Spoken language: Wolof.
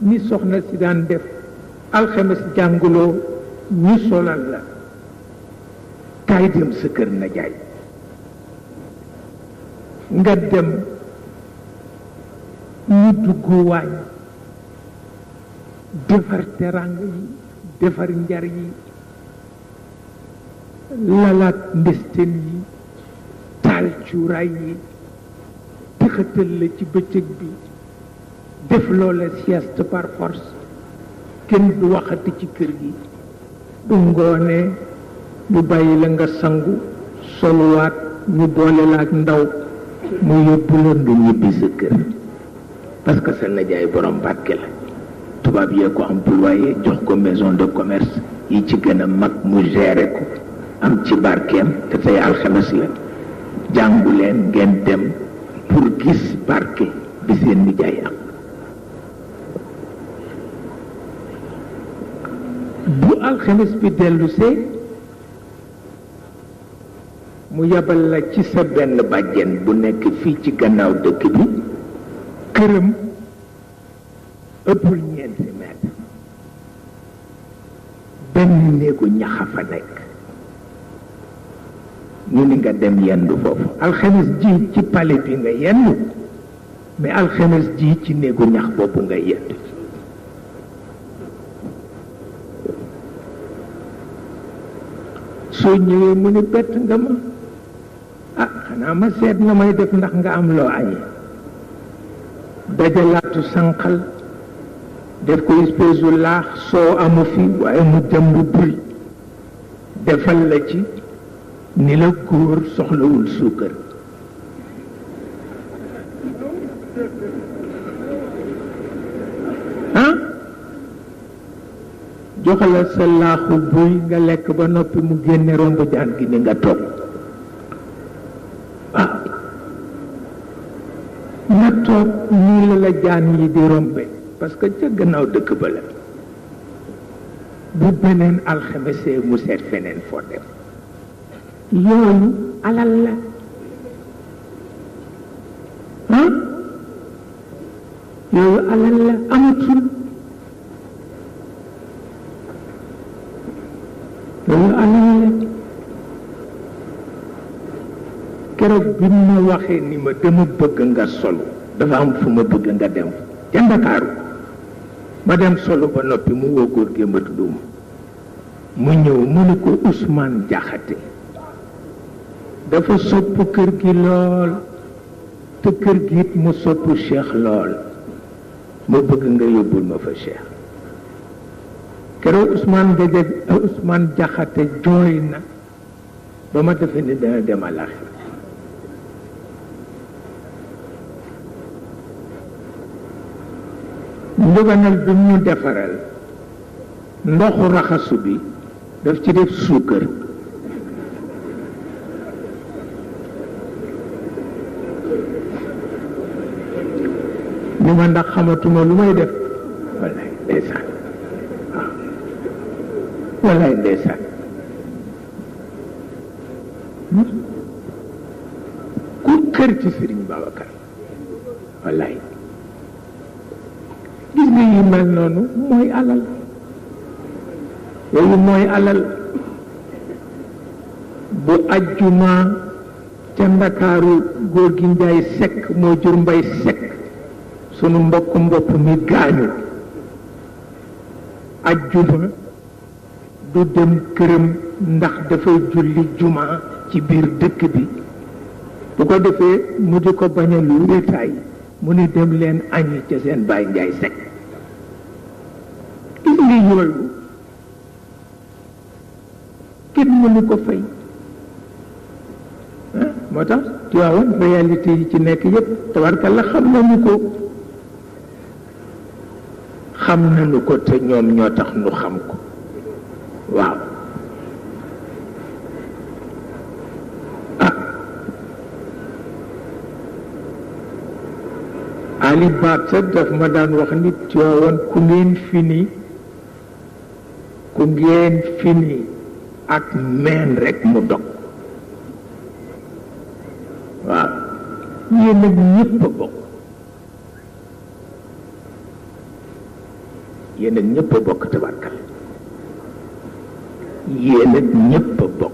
ni soxna si daan def alxames jànguloo ñu solal la kaay dem sa kër na jaay nga dem ñu dugg waañ defar terang yi defar njar yi lalaat ndesten yi taal cuuraay yi tëxatal la ci bëccëg bi def loola sieste par force kenn du waxati ci kër gi bu ngoonee ñu bàyyi la nga sangu soluwaat ñu boole la ak ndaw mu yóbbu la nga ñibbi sa kër parce que sa najaay borom barke la tubaab yee ko employé jox ko maison de commerce yi ci gën a mag mu géré ko am ci barkeem te tey alxames la jàngu leen ngeen dem pour gis barke bi seen nijaay am bu alxames bi dellusee mu yabal la ci sa benn bàjjen bu nekk fii ci gannaaw dëkk bi këram ëppul 4 mètre benn néegu ñaxa fa nekk ñu ni nga dem yendu foofu alxames ji ci palais bi nga yendu mais alxames ji ci néegu ñax boobu nga yendu soo ñëwee mu ni bett nga ma ah xanaa ma seet na may def ndax nga am loo añi dajalaatu sànqal def ko espèce u laax soo amu fi waaye mu jëmb bul defal la ci ni la góor soxlawul suukar ah joxala sa laaxu buy nga lekk ba noppi mu génne romb jaan gi ni nga toog waaw nga toog nii la la jaan yi di rombe parce que ca gannaaw dëkk ba la bu beneen alxemesee mu seet feneen foo dem yooyu alal la ah yooyu alal la amatul yooyu alal la keroog bi ma waxee ni ma dama bëgg nga solu dafa am fu ma bëgg nga dem ca Ndakaaru ma dem solu ba noppi mu woo góor gi ma tudduma mu ñëw mu ne ko Ousmane Jaxate dafa sopp kër gi lool te kër gi it mu sopp Cheikh lool ma bëgg nga yóbbul ma fa Cheikh keroog Ousmane Jaxate jooy na ba ma defe ni dana dem àllaxira ndoganal bi mu defaral ndoxu raxasu bi daf ci def suukar ni ma ndax xamatuma lu may def wallaay ndeysaan waaw wallaay ndeysaan ku kër ci Sëriñ Babacar wallaay gis nga yi mel noonu mooy alal yooyu mooy alal bu ajjuma ca Ndakaaru góor gi Njaay Sekk moo jur Mbay Sekk sunu mbokk mi gaañu ajjuma du dem këram ndax dafay julli juma ci biir dëkk bi bu ko defee mu di ko bañ a lu wéetaay mu ni dem leen añi ca seen baay Njaay Sekk gis nga yooyu kenn mënu ko fay moo tax Tiwaawan réalité yi ci nekk yépp tabarkalla xam nañu ko te ñoom ñoo tax nu xam ko waaw Ali Baat daf ma daan wax nit Tiwaawan ku ngeen fini ak meen rek mu dog waaw yéen nag ñépp a bokk yéen ak ñëpp a bokk tabarkal yéen ak ñëpp a bokk